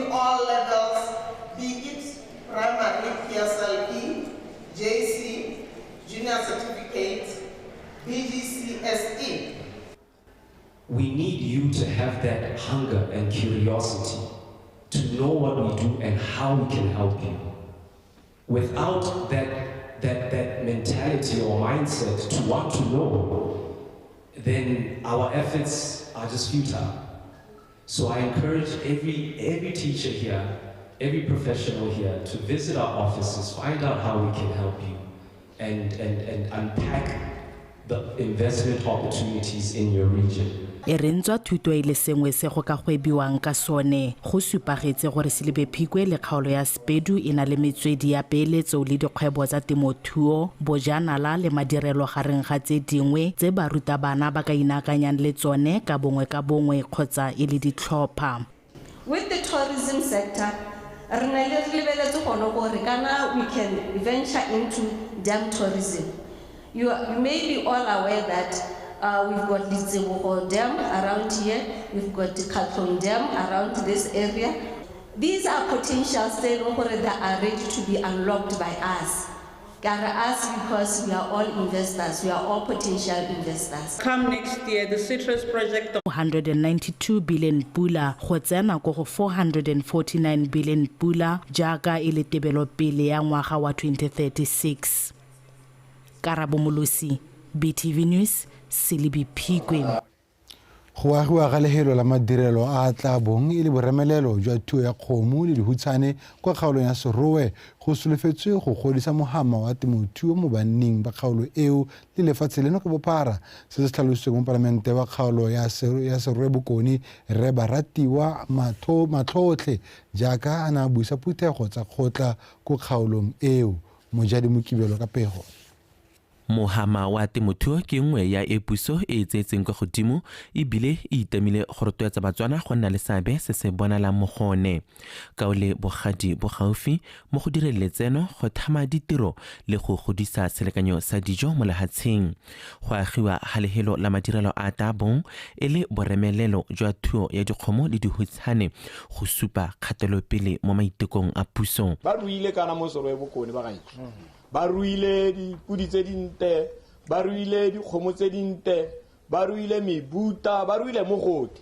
In all levels, be it primary PSLE, JC, junior certificate, BGCSE. We need you to have that hunger and curiosity to know what we do and how we can help you. Without that mentality or mindset to want to know, then our efforts are just futile. So I encourage every teacher here, every professional here to visit our offices, find out how we can help you, and unpack the investment opportunities in your region. E re ntswa thuto e le sengwe se go ka gwebiwang ka sone, go supagetse gore Selebi Phikwe le kgaolo ya Sepedu e na le metswedi ya peeletso le dikgwebo tsa temothuo, bojanala le madirelo gareng ga tse dingwe tse barutabana ba ka inaakanyang le tsone ka bongwe ka bongwe kgotsa e le ditlhopha. With the tourism sector, re ne le re lebeletse gone gore kana we can venture into dam tourism. You may be all aware that we've got Letsibogo Dam around here, we've got Kgatlhong Dam around this area. These are potentials that are ready to be unlocked by us. Us because we are all investors, we are all potential investors. Come next year, the citrus project. 192 billion pula go tsena ko go 449 billion pula jaaka e le tebelopele ya ngwaga wa 2036. Karabo Molosi, BTV News, Selebi Phikwe. Go agiwa ga lefelo la madirelo a a tla bong e le boremelelo jwa thuo ya kgomo le dihutshane kwa kgaolong ya Serowe go solofetswe go godisa mohama wa temothuo mo banning ba kgaolo eo le lefatshe leno ka bophara. Se se tlhalositswe mo palamente wa kgaolo ya Serowe Bokone Rre Baratiwa Matlhotlhe jaaka a ne a buisa phuthego tsa kgotla ko kgaolong eo. Mojadi Mokibelo ka pego. Mohama wa temothuo ke nngwe ya e puso e e tseetseng kwa godimo ebile e itemile go rotloetsa Batswana go nna le seabe se se bonalang mo go one. Kao le bogadi bo gaufi mo go direng letseno, go thama ditiro le go godisa selekanyo sa dijo mo lefatsheng. Go agiwa ga lefelo la madirelo a tla bong e le boremelelo jwa thuo ya dikgomo le dihutshane go supa kgatelopele mo maitekong a puso. Ba ruile kana mo Serowe Bokone ba gaetsho. Ba ruile dipudi tse dintle, ba ruile dikgomo tse dintle, ba ruile mebuta, ba ruile mo gotlhe.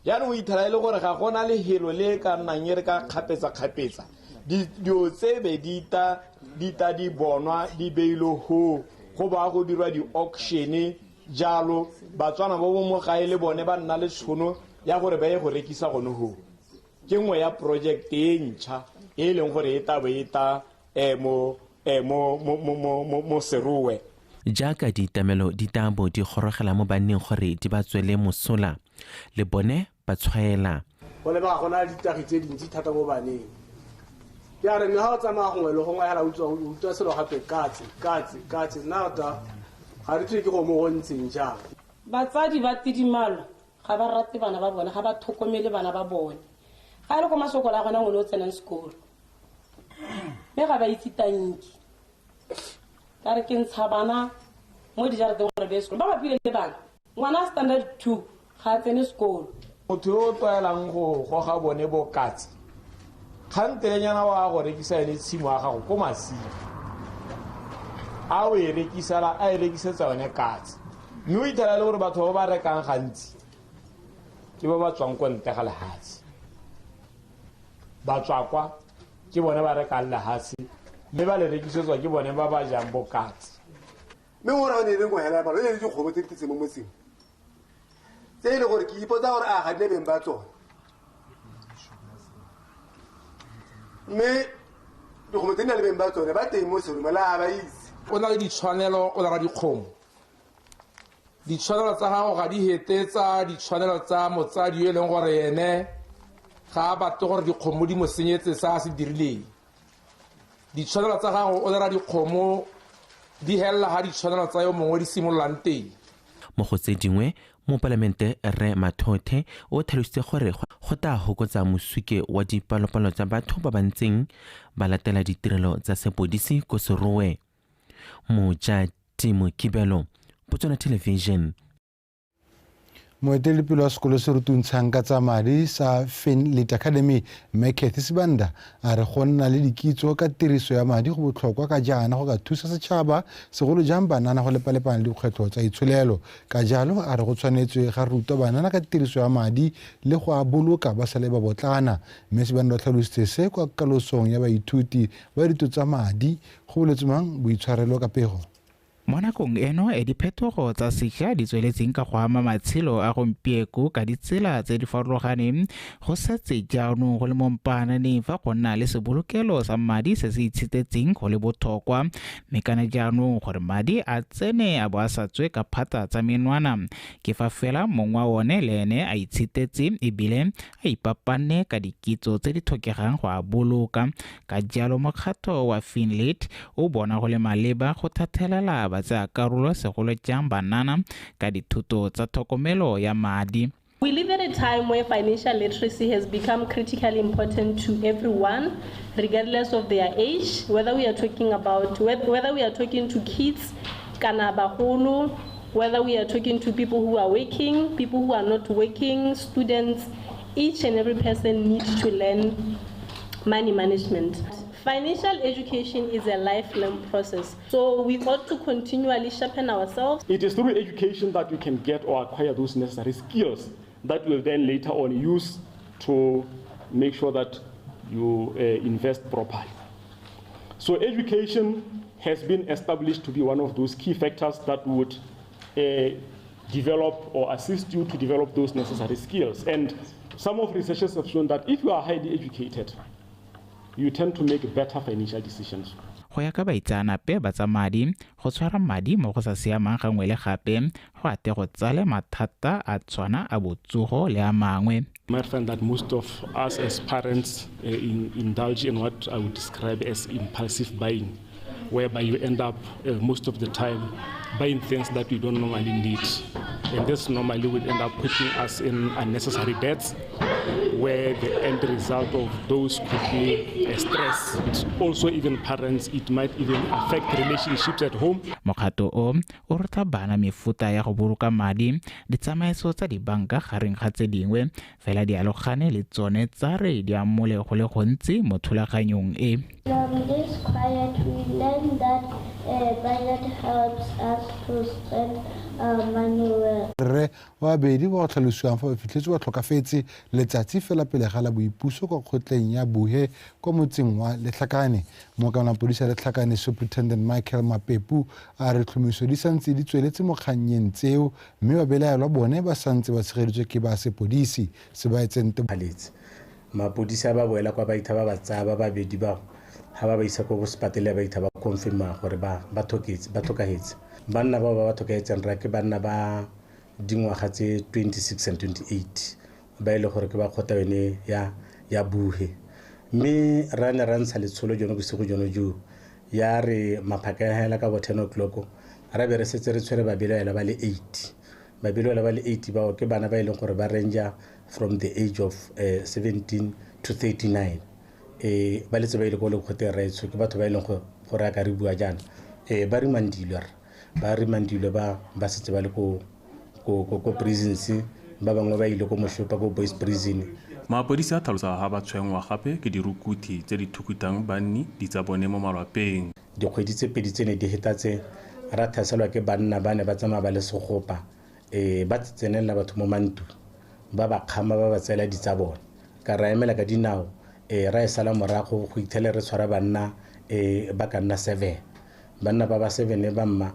Jaanong o ithela e le gore ga gona lefelo le ka nnang e re ka kgapetsa-kgapetsa. Dilo tse be di ta di bonwa, di beilwe ho, go ba go dirwa di-auction jalo, Batswana ba bo mo gae le bone ba nna le tšhono ya gore ba ye go rekisa gone ho. Ke nngwe ya project e ntšha e leng gore e tla bo e tla, mo Serowe. Jaaka ditamelo di tla bo di gorogela mo banneng gore di ba tswele mosola, le bone ba tshwaela. Go lebega go na le ditagi tse dintsi thata mo baneng. Ya re mme ga o tsamaya gongwe le gongwe hela o utlwa selo gape katse, katse, katse. Nna tota ga re tswe ke go mo go ntseng jang. Batsadi ba tidimalo ga ba rate bana ba bone, ga ba tlhokomele bana ba bone. Ga e le ko masokolo a gona ngwana o tsenang sekolo. Mme ga ba itse tanki. Ka re ke ntsha bana mo dijarateng gore ba ye sekolo. Ba bapile le bana. Ngwana standard 2 ga a tsene sekolo. Motho yo o tlwaelang go goga bone bokatse, kgantelenyana wa go rekisa ene tshimo ya gago ko masimo. A o e rekisela, a e rekisetsa yone katse. Mme o ithela le gore batho ba ba rekang gantsi ke ba ba tswang kwa ntle ga lehatshe. Ba tswa kwa ke bone ba rekang lehatshe, mme ba le rekisetswa ke bone ba ba jang bokatse. Mme o raya ne e le nngwe hela palo, e ne e le dikgomo tse di tletseng mo motseng. Tse e le gore ke ipotsa gore a ga di ne beng ba tsone. Mme dikgomo tse di na le beng ba tsone ba teng mo Serowe, la ba itse. O na le ditshwanelo, o na le dikgomo. Ditshwanelo tsa gago ga di hetetsa ditshwanelo tsa motsadi yo e leng gore ene ga a batle gore dikgomo di mo senyetse se a se dirileng. Ditshwanelo tsa gago o dira dikgomo di helela ga ditshwanelo tsa yo mongwe di simololang teng. Mo go tse dingwe, mopalamente Rre Mathoothe o tlhalositse gore go tla hokotsa mosuke wa dipalopalo tsa batho ba ba ntseng ba latela ditirelo tsa sepodisi ko Serowe. Mojadi Mokibelo, Botswana Television. Moeteledipele wa sekolo se rutuntshang ka tsa madi sa Finlit Academy, Mme Cathy Sibanda, a re go nna le dikitso ka tiriso ya madi go botlhokwa ka jaana go ka thusa setšhaba, segolo jang banana, go lepalepana le dikgwetlho tsa itsholelo. Ka jalo a re go tshwanetswe ga rutwa banana ka tiriso ya madi le go a boloka ba sa le babotlana. Mme Sibanda o tlhalositse se kwa kalosong ya baithuti ba dithuto tsa madi. Go boletswe mang boitshwarelo ka pego. Mo nakong eno e diphetogo tsa sešwa di tsweletseng ka go ama matshelo a gompieko ka ditsela tse di farologaneng, go setse jaanong go le mo mpaananeng fa go nna le sebolokelo sa madi se se itshetetseng go le botlhokwa, mme kana jaanong gore madi a tsene a bo a sa tswe ka phata tsa menwana ke fa fela mong wa one le ene a itshetetse ebile a ipapanne ka dikitso tse di tlhokegang go a boloka. Ka jalo mokgatho wa Finlit o bona go le maleba go thathelela ba karolo segolo jang banana ka dithuto tsa tlhokomelo ya madi. We live at a time where financial literacy has become critically important to everyone, regardless of their age, whether we are talking about whether we are talking to kids, kana bagolo, whether we are talking to people who are working, people who are not working, students, each and every person needs to learn money management. Financial education is a lifelong process, so we ought to continually sharpen ourselves. It is through education that we can get or acquire those necessary skills that will then later on use to make sure that you invest properly. So education has been established to be one of those key factors that would develop or assist you to develop those necessary skills. And some of researchers have shown that if you are highly educated, you tend to make better financial decisions. Go ya ka baitseanape ba tsa madi, go tshwara madi mo go sa siamang gangwe le gape go ate go tsale mathata a tshwana a botsogo le a mangwe. You might find that most of us as parents indulge in what I would describe as impulsive buying, whereby you end up most of the time buying things that we don't normally need. And this normally would end up putting us in unnecessary debts, where the end result of those could be a stress. Also, even parents, it might even affect relationships at home. Mokgato o o ruta bana mefuta ya go boloka madi, ditsamaiso tsa dibanka gareng ga tse dingwe, fela di alogane le tsone tsa re di amole go le gontsi mo thulaganyong e. From this quiet, we learn that a budget helps us to spend our money well. Rre wa babedi ba go tlhalosiwang fa ba fitlhetswe ba tlhokafetse letsatsi fela pele ga la boipuso kwa kgotleng ya Buhe kwa motseng wa Letlhakane. Mookamela mapodisi a Letlhakane, Superintendent Michael Mapepu, a re tlhomiso di santse di tsweletse mo kgannyeng tseo, mme babelaelwa bone ba santse ba tshegeditswe ke ba sepodisi. Se ba etseng Mapodisi a ba boela kwa baitha ba ba tsaya ba babedi bao ga ba ba isa ko sepatele, ba itha ba confirma gore ba tlhokahetse. Banna bao ba ba tlhokahetseng ra ke banna ba dingwaga tse 26 and 28 ba ile gore ke ba kgotla yone ya Buhe. Mme ra ne ra ntsha letsholo jone bosigo jone jo, ya re maphaka hela ka bo 10 o'clock ra be re setse re tshwere babelaelwa ba le 8. Babelaelwa ba le 8 bao ke bana ba e leng gore ba ranger from the age of 17 to 39. Ba letse ba ile ko lekgoteng raetsho ke batho ba e leng gore a ka re bua jaana, ba rimandilwe ba setse ba le ko prisons, ba bangwe ba ile ko Moshopa ko boys prison. Mapodisi a tlhalosa ha ba tshwenngwa gape ke dirukuthi tse di thukutang banni di tsa bone mo malwapeng. Dikgwedi tse pedi tse ne di heta tse ra thaselwa ke banna ba ne ba tsamaya ba le segopa, ba tsenelela batho mo mantu, ba ba kgama ba ba tseela di tsa bone. Ka ra emela ka dinao, ra e sala morago go ithele re tshwara banna ba ka nna 7. Banna ba ba 7 ba mma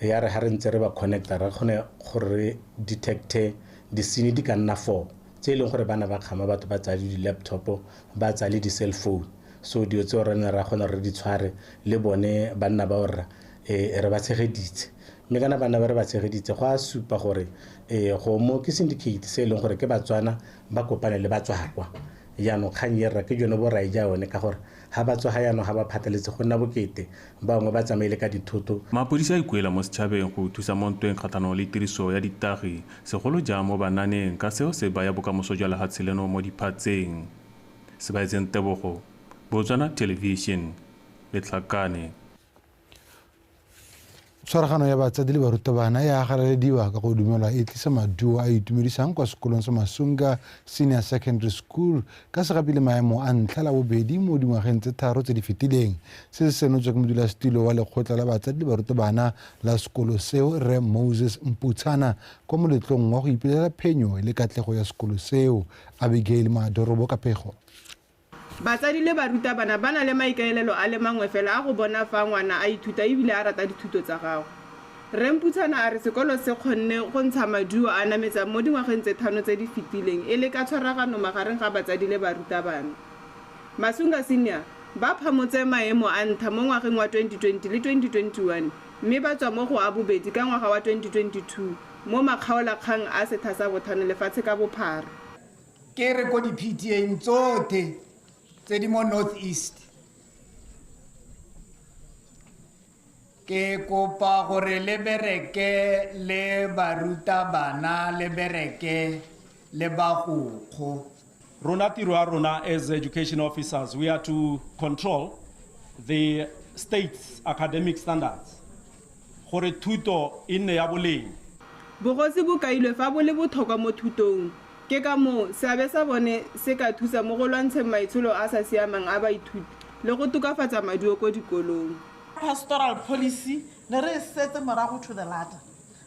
ya re ha re ntse re ba connecta ra kgone gore re detecte di-scene di ka nna 4 tse e leng gore bana ba kgama batho ba tsaya di-laptop, ba tsaya le di-cell phone. So dilo tseo re ne ra kgona re di tshware le bone banna ba orra, re ba tshegeditse. Mme kana banna ba re ba tshegeditse go a supa gore go mo ke syndicate se e leng gore ke Batswana ba kopane le batswakwa. Jaanong kgang e rra ke jone bo raija yone ka gore ga ba tswa ga jaanong ga ba phataletse go nna bokete, bangwe ba tsamaile ka dithoto. Mapodisi a ikuela mo setšhabeng go thusa mo ntweng kgatlhanong le tiriso ya ditagi, segolo jang mo bananeng, ka seo se baya bokamoso jwa lefatshe leno mo diphatseng. Sebaetseng Tebogo, Botswana Television, Letlhakane. Tshwaragano ya batsadi le barutabana ya agalelediwa ka go dumelwa e tlisa maduo a itumedisang kwa sekolong sa Masunga Senior Secondary School ka se gapile maemo a ntlha la bobedi mo dingwageng tse 3 tse di fetileng. Se se senotswe ke modulasetilo wa lekgotla la batsadi le barutabana la sekolo seo, Rre Moses Mputshana, kwa moletlong wa go ipelela phenyo le katlego ya sekolo seo. Abigail Madorobo ka pego. Batsadi le barutabana ba na le maikaelelo a le mangwe fela a go bona fa ngwana a ithuta ebile a rata dithuto tsa gagwe. Rre Mputshana a re sekolo se kgonne go ntsha maduo a nametsang mo dingwageng tse 5 tse di fetileng e le ka tshwaragano magareng ga batsadi le barutabana. Masunga Senior ba phamotse maemo a ntlha mo ngwageng wa 2020 le 2021 mme ba tswa mo go a bobedi ka ngwaga wa 2022 mo makgaolakgang a setha sa bothano lefatshe ka bophara. Ke re ko di-PTA tsotlhe tse di mo North East, ke kopa gore le bereke le barutabana, le bereke le bagokgo. Rona tiro ya rona as education officers, we are to control the state's academic standards gore thuto e nne ya boleng. Bogosi bo kailwe fa bo le botlhokwa mo thutong. Ke ka moo seabe sa bone se ka thusa mo go lwantsheng maitsholo a sa siamang a baithuti le go tokafatsa maduo ko dikolong. Pastoral policy ne re setse morago to the latter.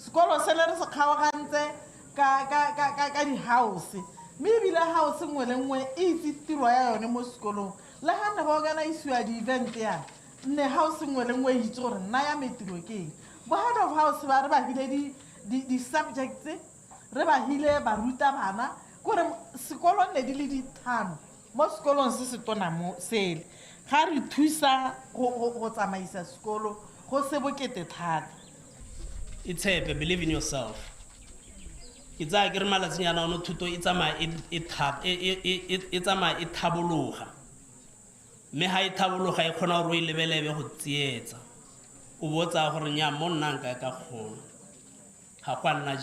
Sekolo se le re se kgaogantse ka di-house, mme ebile house nngwe le nngwe e itse tiro ya yone mo sekolong. Le ga ne go organisiwa di-event yana, nne house nngwe le nngwe e itse gore nna ya me tiro ke eng. Bo head of house ba re ba hile di-subjects, re ba hile barutabana, kore sekolo ne di le 5 mo sekolong se se tona mo sele. Ga re thusa go tsamaisa sekolo go se bokete thata. Itshepe, believe in yourself. Ke tsaya ke re malatsinyana ono thuto e tsamaya e thabologa, mme ga e thabologa e kgona gore o e lebelebe go tsietsa, o bo tsaya gore nya mo nna nka ka kgona, ga go a nna.